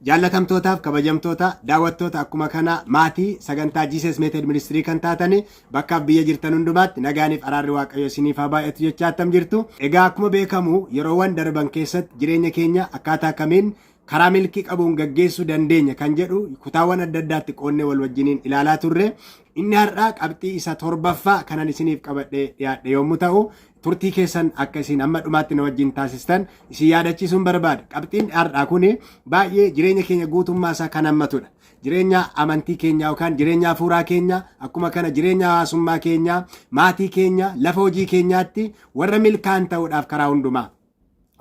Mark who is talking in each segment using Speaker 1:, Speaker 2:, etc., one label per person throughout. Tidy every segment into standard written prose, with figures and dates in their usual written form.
Speaker 1: Jaallatamtootaaf kabajamtoota daawwattoota, akkuma kana maatii sagantaa Jesus Method Ministry kan taatanii bakkaaf biyya jirtan hundumaatti nagaaniif araarri Waaqayyo isiniif haa baay'atu jechaa, attam jirtu? Egaa akkuma beekamu yeroowwan darban keessatti jireenya keenya akkaataa kamiin karaa milkii qabuun gaggeessuu dandeenya kan jedhu kutaawwan adda addaatti qoonnee wal wajjiniin ilaalaa turre. Inni har'aa qabxii isa torbaffaa kanan isiniif qabadhee dhiyaadhe yommuu ta'u, turtii keessan akka isin hamma dhumaatti na wajjin taasistan isin yaadachiisuun barbaada. Qabxiin har'aa kun baay'ee jireenya keenya guutummaa isaa kan hammatudha. Jireenya amantii keenya yookaan jireenya hafuuraa keenya, akkuma kana jireenya hawaasummaa keenya, maatii keenya, lafa hojii keenyaatti warra milkaa'an ta'uudhaaf, karaa hundumaa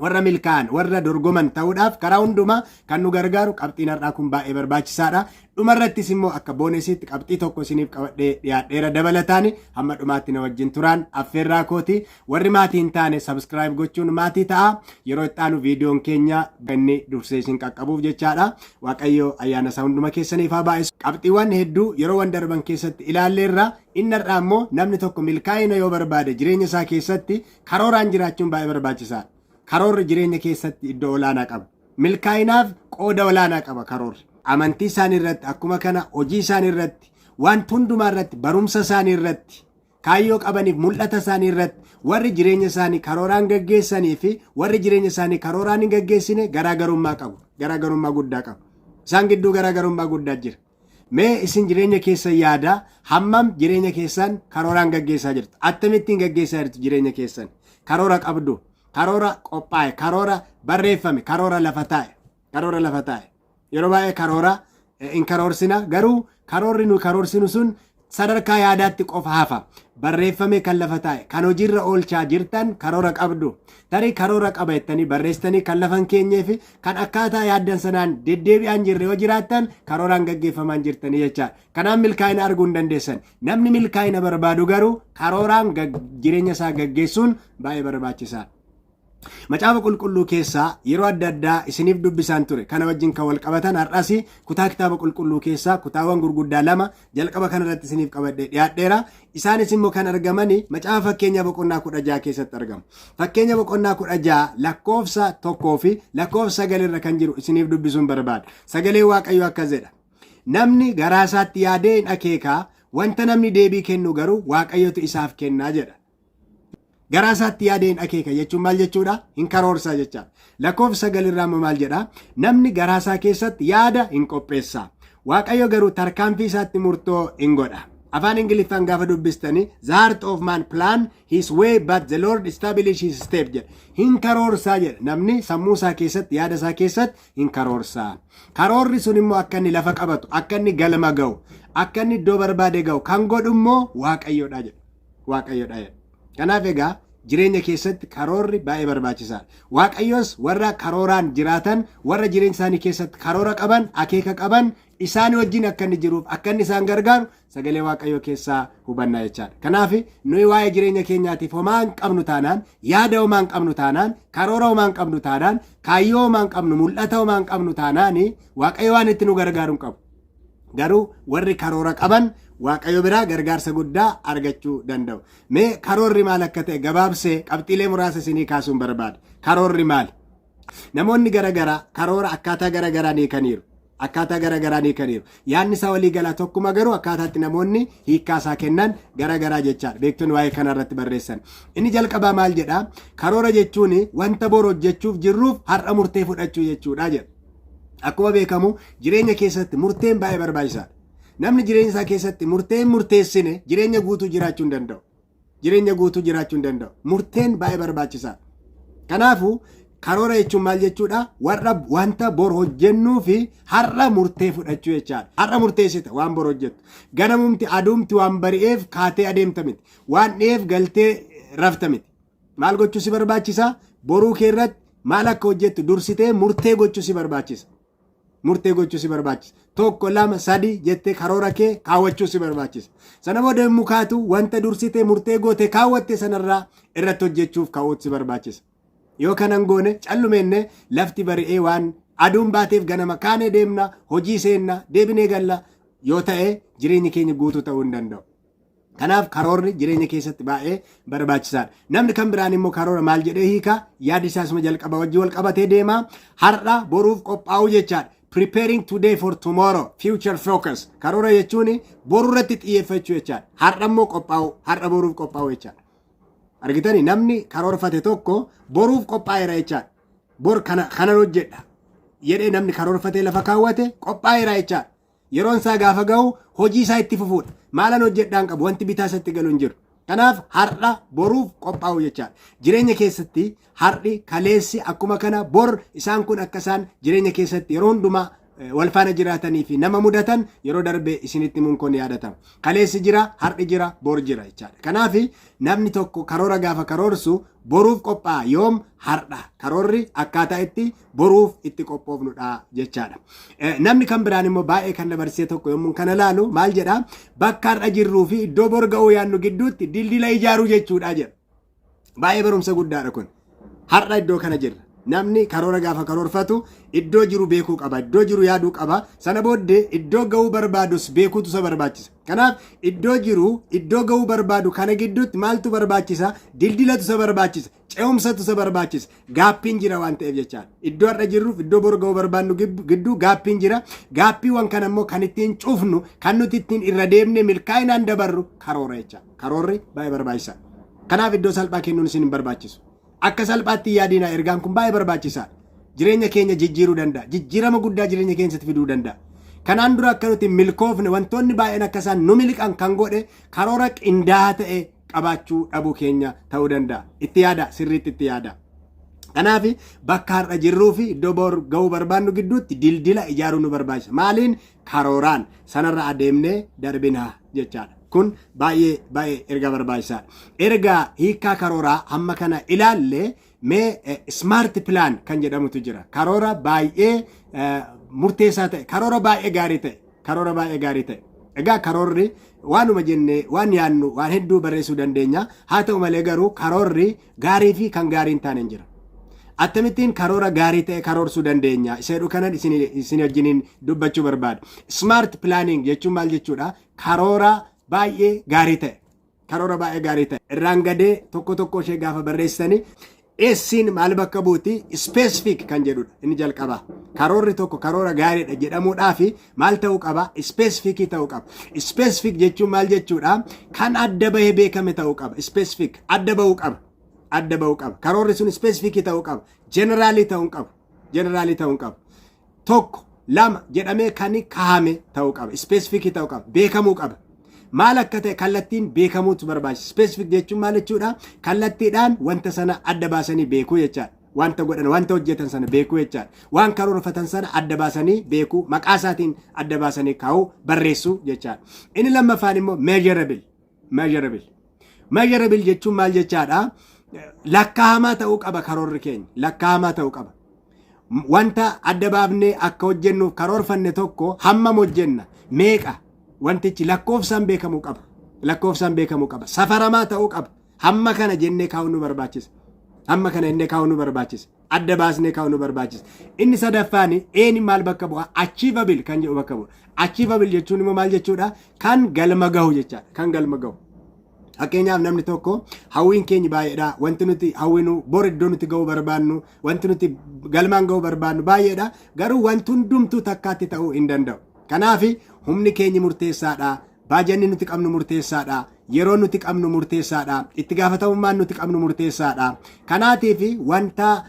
Speaker 1: warra milkaa'an, warra dorgoman ta'uudhaaf karaa hundumaa kan nu gargaaru qabxiin har'aa kun baay'ee barbaachisaadha. Dhumarrattis immoo akka bonusiitti qabxii tokko isiniif qabadhee dhiyaadheera. Dabalataan hamma dhumaatti na wajjin turaan affeerraa kooti. Warri maatii hin taane subscribe gochuun maatii ta'a. Yeroo itti aanu viidiyoon keenya inni dursee isin qaqqabuuf jechaadha. Waaqayyo ayyaana isaa hunduma keessaniif haa baay'isu. Qabxiiwwan hedduu yeroowwan darban keessatti ilaalleerra. Inni har'aa immoo namni tokko milkaa'ina yoo barbaade jireenya isaa keessatti karooraan jiraachuun baay'ee barbaachisaadha. Karoorri jireenya keessatti iddoo olaanaa qaba. Milkaa'inaaf qooda olaanaa qaba karoorri. Amantii isaanii irratti, akkuma kana hojii isaanii irratti, wanta hundumaa irratti, barumsa isaanii irratti, kaayyoo qabaniif mul'ata isaanii irratti warri jireenya isaanii karooraan gaggeessanii fi warri jireenya isaanii karooraan hin gaggeessine garaagarummaa qabu. Garaagarummaa guddaa qabu. Isaan gidduu garaagarummaa guddaa jira. Mee isin jireenya keessan yaadaa, hammam jireenya keessan karooraan gaggeessaa jirtu? Akkamittiin gaggeessaa jirtu jireenya keessan? Karoora qabdu, karoora qophaa'e, karoora barreeffame, karoora lafa taa'e, karoora lafa taa'e. Yeroo baay'ee karoora hin karoorsina, garuu karoorri nu karoorsinu sun sadarkaa yaadaatti qofa hafa. Barreeffame kan lafa taa'e kan hojiirra oolchaa jirtan karoora qabdu? Tarii karoora qaba jettanii barreessitanii kan lafa hin keenyee fi kan akkaataa yaaddan sanaan deddeebi'aan jirre yoo jiraattan, karooraan gaggeeffamaan jirtanii jechaadha. Kanaaf milkaa'ina arguu hin dandeessan. Namni milkaa'ina barbaadu garuu karooraan jireenya isaa gaggeessuun baay'ee barbaachisaadha. Macaafa Qulqulluu keessaa yeroo adda addaa isiniif dubbisaan ture. Kana wajjin kan wal qabatan har'as kutaa kitaaba qulqulluu keessaa kutaawwan gurguddaa lama jalqaba kanarratti isiniif qabadhee dhiyaadheera. Isaanis immoo kan argamani Macaafa Fakkeenya boqonnaa 16 keessatti argamu. Fakkeenya boqonnaa 16 lakkoofsa 1 fi lakkoofsa 9 irra kan jiru isiniif dubbisuun barbaada. Sagalee Waaqayyoo akkas jedha: "Namni garaa isaatti yaadee hin akeekaa, wanta namni deebii kennu garuu Waaqayyotu isaaf kennaa" jedha. Garaa isaatti yaadee hin akeeka jechuun maal jechuudha? Hin karoorsaa jecha. Lakkoofsa 9 irraa immoo maal jedha? "Namni garaa isaa keessatti yaada hin qopheessa. Waaqayyo garuu tarkaanfii isaatti murtoo hin godha." Afaan Ingiliffaan gaafa dubbistanii, "The heart of man plan his way, but the Lord establish his step" jedha. Hin karoorsaa jedha. Namni sammuu isaa keessatti, yaada isaa keessatti hin karoorsaa. Karoorri sun immoo akka inni lafa qabatu, akka inni galma ga'u, akka inni iddoo barbaade ga'u kan godhu immoo Waaqayyoodha jedha. Waaqayyoodha jedha. Kanaaf egaa jireenya keessatti karoorri baay'ee barbaachisaadha. Waaqayyos warra karooraan jiraatan, warra jireenya isaanii keessatti karoora qaban, akeeka qaban, isaan wajjin akka inni jiruuf akka inni isaan gargaaru sagalee Waaqayyoo keessaa hubannaa jechaadha. Kanaaf nuyi waa'ee jireenya keenyaatiif homaa hin qabnu taanaan, yaada homaa hin qabnu taanaan, karoora homaa hin qabnu taanaan, kaayyoo homaa hin qabnu, mul'ata homaa hin qabnu taanaan, Waaqayyo waan itti nu gargaaru hin qabu. Garuu warri karoora qaban Waaqayyo biraa gargaarsa guddaa argachuu danda'u. Mee karoorri maal akka ta'e gabaabsee qabxiilee muraasa isinii kaasuun barbaada. Karoorri maali? Namoonni garaagaraa karoora akkaataa garaagaraa ni hiikaniiru. Akkaataa garaagaraa ni hiikaniiru. Yaadni isaa walii galaa tokkuma, garuu akkaataatti namoonni hiikkaa isaa kennan garaagaraa jechaadha. Beektonni waa'ee kana irratti barreessan. Inni jalqabaa maal jedhaa? Karoora jechuun wanta bor hojjechuuf jirruuf har'a murtee fudhachuu jechuudha jedha. Akkuma beekamu jireenya keessatti murteen baay'ee barbaachisaadha. Namni jireenya isaa keessatti murtee hin murteessine jireenya guutuu jiraachuu hin danda'u. Jireenya guutuu jiraachuu hin danda'u. Murteen baay'ee barbaachisaadha. Kanaafuu karoora jechuun maal jechuudha? Warra wanta bor hojjennuu fi har'a murtee fudhachuu jechaadha. Har'a murteessita waan bor hojjettu. Ganamumti aduumti waan bari'eef kaatee adeemta miti. Waan dhi'eef galtee rafta miti. Maal gochuu si barbaachisa? Boruu kee irratti maal akka hojjettu dursitee murtee gochuu si barbaachisa. Murtee gochuu si barbaachisa. Tokko, lama, sadi jettee karoora kee kaawwachuu si barbaachisa. Sana booda yommuu kaatu wanta dursitee murtee goote kaawwatte sanarraa irratti hojjechuuf ka'uutu si barbaachisa. Yoo kanan goone callumeenne lafti bari'ee waan aduun baateef ganama kaanee deemna, hojii seenna, deebinee galla yoo ta'e, jireenyi keenya guutuu ta'uu hin danda'u. Kanaaf karoorri jireenya keessatti baay'ee barbaachisaadha. Namni kan biraan immoo karoora maal jedhee hiika? Yaadi isaasuma jalqaba wajjin wal qabatee deema. Har'a boruuf qophaa'uu jechaadha. Preparing today for tomorrow, future focus. Karoora jechuun boru irratti xiyyeeffachuu jechaadha. Har'a immoo qophaa'u, har'a boruuf qophaa'u jechaadha. Argitanii, namni karoorfate tokko boruuf qophaa'eera jechaadha. Bor kana kanan hojjedha jedhee namni karoorfatee lafa kaawwate qophaa'eera jechaadha. Yeroon isaa gaafa gahu hojii isaa itti fufuudha. Maalan hojjedhaan qabu, wanti bitaa isatti galu hin jiru. Kanaaf har'a boruuf qophaa'u jechaadha. Jireenya keessatti har'i, kaleessi, akkuma kana bor, isaan kun akka isaan jireenya keessatti yeroo hundumaa wal faana jiraatanii fi nama mudatan yeroo darbe isinitti himuun kun yaadatama. Kaleessi jira, har'i jira, bor jira jechaadha. Kanaaf namni tokko karoora gaafa karoorsu boruuf qophaa'a. Yoom? Har'a. Karoorri akkaataa itti boruuf itti qophoofnudha jechaadha. Namni kan biraan immoo baay'ee kan dabarsee tokko yommuu kana laalu maal jedhaa? Bakka har'a jirruu fi iddoo bor ga'uu yaadnu gidduutti dildila ijaaruu jechuudha jedha. Baay'ee barumsa guddaadha kun. Har'a iddoo kana jirra. Namni karoora gaafa karoorfatu iddoo jiru beekuu qaba. Iddoo jiru yaaduu qaba. Sana booddee iddoo ga'uu barbaadus beekuutu isa barbaachisa. Kanaaf iddoo jiru, iddoo ga'uu barbaadu kana gidduutti maaltu barbaachisa? Dildilatu isa barbaachisa. Ce'umsatu isa barbaachisa. Gapiin jira waan ta'eef jechaadha. Iddoo har'a jirruuf iddoo bor ga'uu barbaadnu gidduu gapiin jira. Gapiiwwan kana immoo kan ittiin cufnu, kan nuti ittiin irra deemne milkaa'inaan dabarru karoora jechaadha. Karoorri baay'ee barbaachisaadha. Kanaaf iddoo salphaa kennuun isin hin barbaachisu. Akka salphaatti yaadina, ergaan kun baay'ee barbaachisaadha. Jireenya keenya jijjiiruu danda'a. Jijjiirama guddaa jireenya keenyatti fiduu danda'a. Kanaan dura akka nuti milkoofne, wantoonni baay'een akka isaan nu miliqan kan godhe karoora qindaa'aa ta'e qabaachuu dhabuu keenya ta'uu danda'a. Itti yaada, sirriitti itti yaada. Kanaaf bakka har'a jirruu fi iddoo bor ga'uu barbaannu gidduutti dildila ijaaruu nu barbaachisa. Maaliin? Karooraan sanarra adeemnee darbina jechaadha. Kun baay'ee baay'ee erga barbaachisaadha. Erga hiikkaa karooraa hamma kana ilaalle, mee smart plan kan jedhamutu jira. Karoora baay'ee murteessaa ta'e, karoora baay'ee gaarii ta'e, karoora baay'ee gaarii ta'e. Egaa karoorri waanuma jenne, waan yaadnu waan hedduu barreessuu dandeenya. Haa ta'u malee garuu karoorri gaarii fi kan gaarii hin taane hin jira. Akkamittiin karoora gaarii ta'e karoorsuu dandeenya? Isa jedhu kanan isin wajjiniin dubbachuu barbaada. Smart planning jechuun maal jechuudha? Karoora baay'ee gaarii ta'e. Karoora baay'ee gaarii ta'e. Irraan gadee tokko tokko ishee gaafa barreessanii, S'n maal bakka buuti? Specific kan jedhudha inni jalqabaa. Karoorri tokko karoora gaariidha jedhamuudhaaf maal ta'uu qaba? Specific ta'uu qaba. Specific jechuun maal jechuudha? Kan adda bahee beekame ta'uu qaba. Specific adda bahuu qaba. Adda bahuu qaba. Karoorri sun specific ta'uu qaba. General ta'uu qabu. General ta'uu qabu. Tokko, lama jedhamee kan kaa'ame ta'uu qaba. Specific ta'uu qaba. Beekamuu qaba. Maal akka ta'e kallattiin beekamuutu barbaachisa. Specific jechuun maal jechuudha? Kallattiidhaan wanta sana adda baasanii beekuu jechaadha. Wanta godhan, wanta hojjetan sana beekuu jechaadha. Waan karoorfatan sana adda baasanii beekuu, maqaa isaatiin adda baasanii kaa'uu, barreessuu jechaadha. Inni lammaffaan immoo measurable. Measurable. Measurable jechuun maal jechaadha? Lakkaa'amaa ta'uu qaba karoorri keenya. Lakkaa'amaa ta'uu qaba. Wanta adda baafnee akka hojjennuuf karoorfanne tokko hammam hojjenna, meeqa, wantichi lakkoofsaan beekamuu qaba. Lakkoofsaan beekamuu qaba. Safaramaa ta'uu qaba. Hamma kana jennee kaa'uu nu barbaachisa. Hamma kana jennee kaa'uu nu barbaachisa. Adda baasnee kaa'uu nu barbaachisa. Inni sadaffaan A'n maal bakka bu'a? Achievable kan jedhu bakka bu'a. Achievable jechuun immoo maal jechuudha? Kan galma gahu jechaadha. Kan galma gahu. Fakkeenyaaf namni tokko, hawwiin keenya baay'eedha. Wanti nuti hawwinu, bor iddoo nuti ga'uu barbaannu, wanti nuti galmaan ga'uu barbaannu baay'eedha. Garuu wanti hundumtuu takkaatti ta'uu hin danda'u. Kanaaf humni keenya murteessaadha. Baajanni nuti qabnu murteessaadha. Yeroo nuti qabnu murteessaadha. Itti gaafatamummaan nuti qabnu murteessaadha. Kanaatiif wanta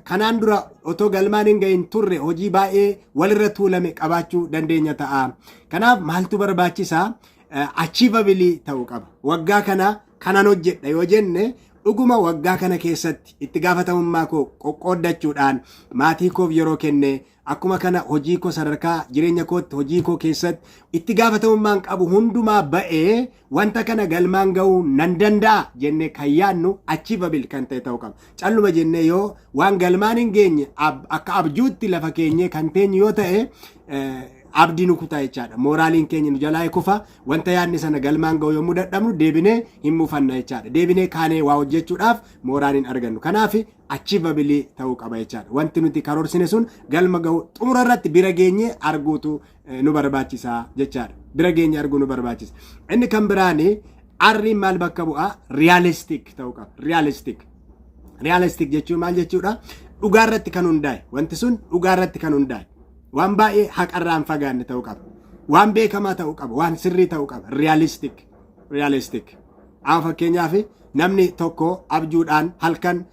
Speaker 1: kanaan dura otoo galmaan hin gahin turre, hojii baay'ee walirra tuulame qabaachuu dandeenya ta'a. Kanaaf maaltu barbaachisaa? Achievable ta'uu qaba. Waggaa kana kanan hojjedha yoo jenne, dhuguma waggaa kana keessatti itti gaafatamummaa koo qoqqooddachuudhaan, maatii koof yeroo kenne, akkuma kana hojii koo, sadarkaa jireenya kootti hojii koo keessatti itti gaafatamummaan qabu hundumaa ba'ee wanta kana galmaan ga'uu nan danda'a jennee kan yaadnu achievable kan ta'e ta'uu qaba. Calluma jennee yoo waan galmaan hin geenye akka abjuutti lafa keenyee kan teenyu yoo ta'e, abdii nu kutaa jechaadha. Mooraaliin keenya nu jalaa kufa. Wanta yaadne sana galmaan ga'u yommuu dadhabnu deebinee hin mufanna jechaadha. Deebinee kaanee waa hojjechuudhaaf mooraaliin argannu. Kanaaf achievable ta'uu qaba jechaadha. Wanti nuti karoorsine sun galma ga'u, xumura irratti bira geenyee arguutu nu barbaachisa jechaadha. Bira geenyee arguu nu barbaachisa. Inni kan biraani R'n maal bakka bu'aa? Realistic ta'uu qaba. Realistic. Realistic jechuun maal jechuudha? Dhugaa irratti kan hundaa'e. Wanti sun dhugaa irratti kan hundaa'e. Waan baay'ee haqarraa hin fagaanne ta'uu qaba. Waan beekamaa ta'uu qaba. Waan sirrii ta'uu qaba. Realistic. Realistic. Amma fakkeenyaaf, namni tokko abjuudhaan halkan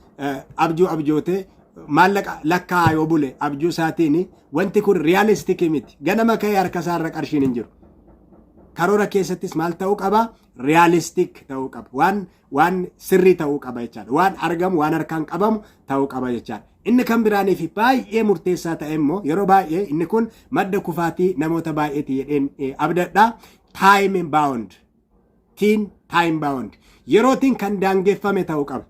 Speaker 1: abjuu abjootee maallaqa lakkaa'aa yoo bule, abjuu isaatiin wanti kun realistic miti. Ganama ka'ee harka isaarra qarshiin hin jiru. Karoora keessattis maal ta'uu qaba? Realistic ta'uu qaba. Waan sirrii ta'uu qaba jechaadha. Waan argamu, waan harkaan qabamu ta'uu qaba jechaadha. Inni kan biraanii fi baay'ee murteessaa ta'e immoo, yeroo baay'ee inni kun madda kufaatii namoota baay'eeti jedheen abdadha. Time bound. Tiin time bound. Yerootiin kan daangeffame ta'uu qaba.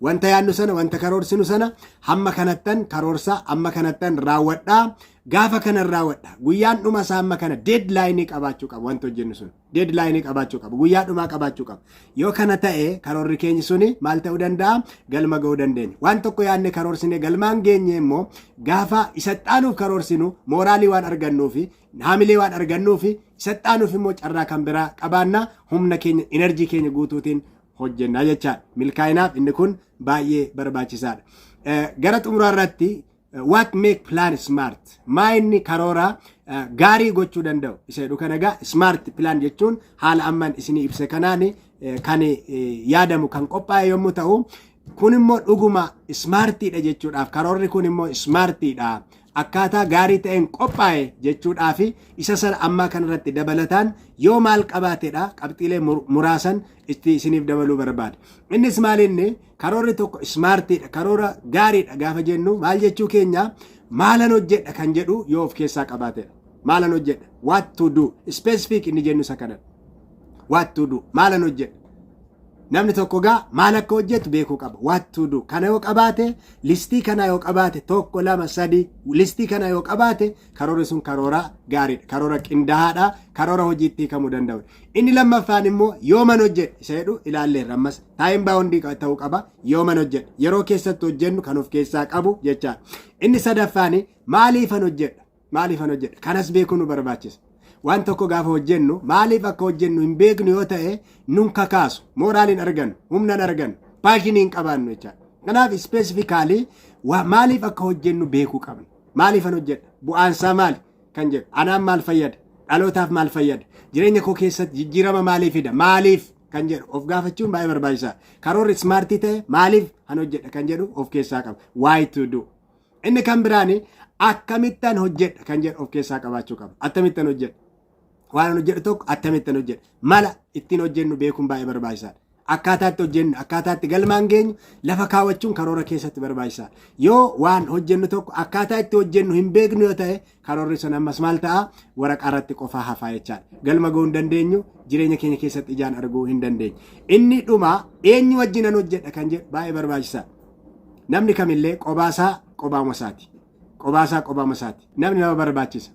Speaker 1: Wanta yaadnu sana, wanta karoorsinu sana, hamma kanattan karoorsa, hamma kanattan raawwadhaa, gaafa kanan raawwadha, guyyaan dhuma isaa hamma kana, deadline qabaachuu qaba. Wanta hojjennu sun deadline qabaachuu qaba, guyyaa dhumaa qabaachuu qaba. Yoo kana ta'e, karoorri keenya suni maal ta'uu danda'a? Galma ga'uu dandeenya. Waan tokko yaadne karoorsine galmaan geenye immoo, gaafa isa xaanuuf karoorsinu morale waan argannuufi, haamilee waan argannuufi, isa xaanuuf immoo carraa kan biraa qabaanna, humna keenya, energy keenya guutuutiin hojjennaa jechaadha. Milkaa'inaaf inni kun baay'ee barbaachisaadha. Gara xumuraa irratti, what make plan smart? Maa inni karoora gaarii gochuu danda'u isa jedhu kana egaa, smart plan jechuun haala amman isinii ibse kanaan kan yaadamu, kan qophaa'e yommuu ta'u, kun immoo dhuguma smartiidha jechuudhaaf, karoorri kun immoo smartiidha, akkaataa gaarii ta'een qophaa'e jechuudhaaf, isa sana ammaa kanarratti dabalataan yoo maal qabaatedha? Qabxiilee muraasan itti isiniif dabaluu barbaada. Innis maal? Inni karoorri tokko smartiidha, karoora gaariidha gaafa jennu maal jechuu keenya? Maalan hojjedha kan jedhu yoo of keessaa qabaatedha. Maalan hojjedha? What to do, specific inni jennu isa kanadha. What to do, maalan hojjedha? Namni tokko gaa maal akka hojjetu beekuu qaba. What to do kana yoo qabaate, list kana yoo qabaate, tokko, lama, sadi, list kana yoo qabaate, karoorri sun karoora gaariidha. Karoora qindaa'aadha. Karoora hojiitti hiikamuu danda'udha. Inni lammaffaan immoo yooman hojjedha isa jedhu ilaalleerra ammas. Time bound ta'uu qaba. Yooman hojjedha? Yeroo keessatti hojjennu kan of keessaa qabu jechaadha. Inni sadaffaan maaliifan hojjedha? Maaliifan hojjedha? Kanas beekuu nu barbaachisa. Waan tokko gaafa hojjennu maaliif akka hojjennu hin beeknu yoo ta'e, nun kakaasu, morale hin argannu, humna hin argannu, passion hin qabaannu jechaadha. Kanaaf specifically maaliif akka hojjennu beekuu qabna. Maaliifan hojjedha? Bu'aansaa maali kan jedhu, anaan maal fayyada? Dhalootaaf maal fayyada? Jireenya koo keessatti jijjiirama maalii fida? Maaliif kan jedhu of gaafachuun baay'ee barbaachisaadha. Karoorri smart ta'e maaliif han hojjedha kan jedhu of keessaa qaba. Why to do. Inni kan biraani akkamittan hojjedha kan jedhu of keessaa qabaachuu qaba. Akkamittan hojjedha? Waan hojjedhu tokko akkamittan hojjedha? Mala ittiin hojjennu beekuun baay'ee barbaachisaadha. Akkaataa itti hojjennu, akkaataa itti galmaan geenyu lafa kaawwachuun karoora keessatti barbaachisaadha. Yoo waan hojjennu tokko akkaataa itti hojjennu hin beeknu yoo ta'e, karoorri sun ammas maal ta'a? Waraqaa irratti qofaa hafaa jechaadha. Galma ga'uu hin dandeenyu, jireenya keenya keessatti ijaan arguu hin dandeenyu. Inni dhuma eenyu wajjinan hojjedha kan jedhu baay'ee barbaachisaadha. Namni kamillee qobaasaa qobaama isaati. Qobaasaa qobaama isaati. Namni nama barbaachisa.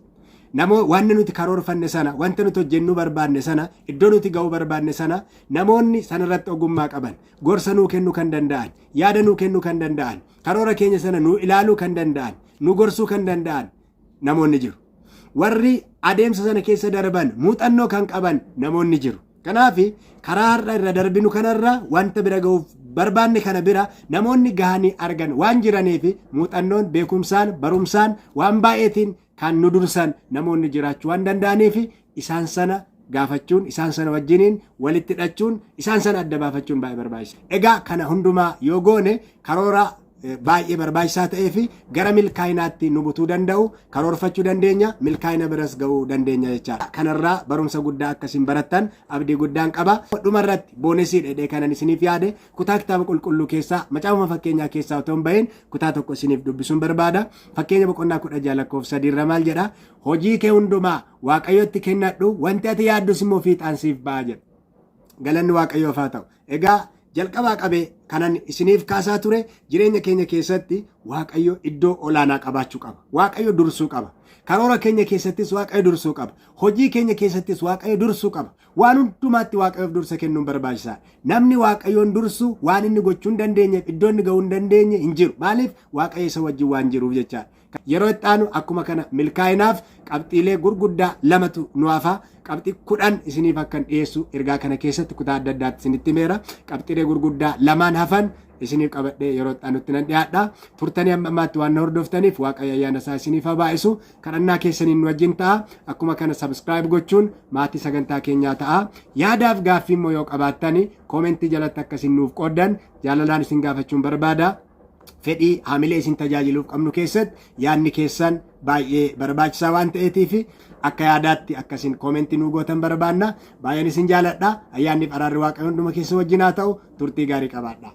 Speaker 1: Namoo wanni nuti karoorfanne sana, wanta nuti hojjennuu barbaanne sana, iddoo nuti ga'uu barbaanne sana, namoonni sanarratti ogummaa qaban, gorsa nuu kennuu kan danda'an, yaada nuu kennuu kan danda'an, karoora keenya sana nuu ilaaluu kan danda'an, nu gorsuu kan danda'an namoonni jiru. Warri adeemsa sana keessa darban, muuxannoo kan qaban namoonni jiru. Kanaaf karaa har'a irra darbinu kanarra, wanta bira ga'uuf barbaanne kana bira namoonni gahanii argan waan jiraniif, muuxannoon, beekumsaan, barumsaan, waan baay'eetiin kan nu dursan namoonni jiraachuu waan danda'aniif, isaan sana gaafachuun, isaan sana wajjiniin walitti hidhachuun, isaan sana adda baafachuun baay'ee barbaachisa. Egaa kana hundumaa yoo goone, karoora baay'ee barbaachisaa ta'ee fi gara milkaa'inaatti nu butuu danda'u karoorfachuu dandeenya, milkaa'ina biras ga'uu dandeenya jechaadha. Kanarraa barumsa guddaa akkasiin barattan abdii guddaan qaba. Dhumarratti bonus dhedhee kanan isiniif yaade, kutaa kitaaba qulqulluu keessaa, Macaafuma Fakkeenyaa keessaa otoo hin bahin, kutaa tokko isiniif dubbisuun barbaada. Fakkeenya boqonnaa 16 lakkoofsa 3rra maal jedha? "Hojii kee hundumaa Waaqayyotti kennadhu, wanti ati yaaddus immoo fiixaan siif ba'a" jedha. Galanni Waaqayyoof haa ta'u. Egaa jalqabaa qabee kanan isiniif kaasaa ture, jireenya keenya keessatti Waaqayyo iddoo olaanaa qabaachuu qaba. Waaqayyo dursuu qaba. Karoora keenya keessattis Waaqayyo dursuu qaba. Hojii keenya keessattis Waaqayyo dursuu qaba. Waan hundumaatti Waaqayyoof dursa kennuun barbaachisaadha. Namni Waaqayyoon dursu waan inni gochuu hin dandeenyeef, iddoo inni ga'uu hin dandeenye hin jiru. Maaliif? Waaqayyo isa wajjin waan jiruuf jechaadha. Yeroo itti aanu akkuma kana milkaa'inaaf qabxiilee gurguddaa lamatu nu hafa. Qabxii 10 isiniif akkan dhiyeessu ergaa kana keessatti kutaa adda addaatti isinitti himeera. Qabxiilee gurguddaa lamaan hafan isiniif qabadhee yeroo itti aanutti nan dhiyaadha. Turtanii amma ammaatti waan na hordoftaniif Waaqayyo ayyaana isaa isiniif haa baay'isu. Kadhannaa keessaniin nu wajjin ta'a. Akkuma kana subscribe gochuun maatii sagantaa keenyaa ta'a. Yaadaaf gaaffii immoo yoo qabaattani koomentii jalatti akka isin nuuf qooddan jaalalaan isin gaafachuun barbaada. Fedhii haamilee isin tajaajiluuf qabnu keessatti yaadni keessan baay'ee barbaachisaa waan ta'eetiif akka yaadaatti akka isin koomentii nuu gootan barbaanna. Baay'een isin jaaladha. Ayyaanniif araarri Waaqayyo hunduma keessa wajjin haa ta'u. Turtii gaarii qabaadha.